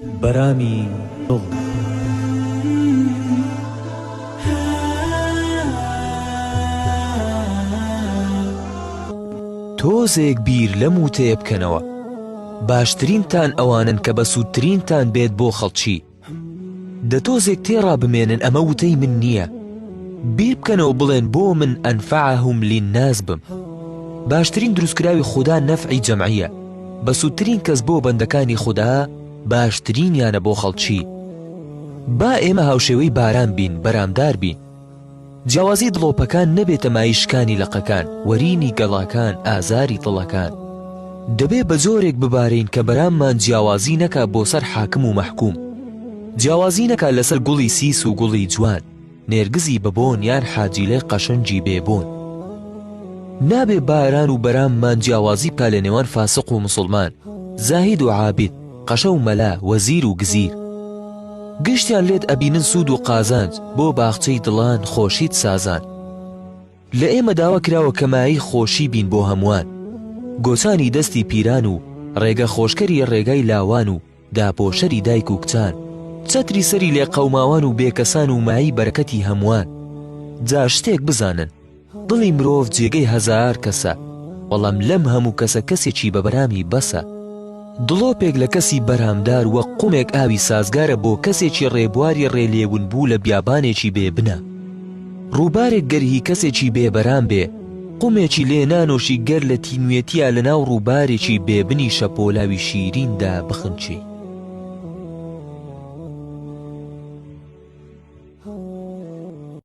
بەرامی دڵ. تۆزێک بیر لەم وتەیە بکەنەوە، باشترینتان ئەوانەن کە بەسوودترینتان بێت بۆ خەڵکی. دە تۆزێک تێڕا بمێنن ئەمە وتەی من نییە. بیر بکەنەوە بڵێن بۆ من انفعهم للناس بم. باشترین دروستکراوی خودا نەفعی جەمعییە. بەسوودترین کەس بۆ بەندەکانی خودا باشترینیانە بۆ خەڵکی. با ئێمە هاوشێوەی باران بین، بەرامدار بین. جیاوازی دڵۆپەکان نەبێتە مایەی شکانی لقەکان، وەرینی گەڵاکان، ئازاری دڵەکان. دەبێ بە جۆرێک ببارین کە بەراممان جیاوازی نەکا بۆ سەر حاکم و مەحکوم. جیاوازی نەکا لەسەر گوڵی سیس و گوڵی جوان، نێرگزی بە بۆن یان حاجیلەی قەشەنگی بێ بۆن. نابێ باران و بەراممان جیاوازی بکا لە نێوان فاسق و موسڵمان، زاهید و عابید، قەشە و مەلا، وەزیر و گزیر. گشتیان لێت ئەبینن سوود و قازانج، بۆ باخچەی دڵان خۆشیت سازان. لە ئێمە داوا کراوە کە مایەی خۆشی بین بۆ هەمووان. گۆچانی دەستی پیران و ڕێگە خۆشکەری ڕێگای لاوان و داپۆشەری دایک و کچان. چەتری سەری لێقەوماوان و بێکەسان و مایەی بەرەکەتی هەمووان. جا شتێک بزانن. دڵی مرۆڤ جێگەی هەزار کەسە، بەڵام لەم هەموو کەسە کەسێکی بە بەرامی بەسە. دڵۆپێک لە کەسی بەرامدار وەک قومێک ئاوی سازگارە بۆ کەسێکی ڕێبواری ڕێ لێونبوو لە بیابانێکی بێ بنە. ڕووبارێک گەر هی کەسێکی بێ بەرام بێ، قومێکی لێ نانۆشی گەر لە تینوێتیا لە ناو ڕووبارێکی بێ بنی شەپۆلاوی شیریندا بخنکێی.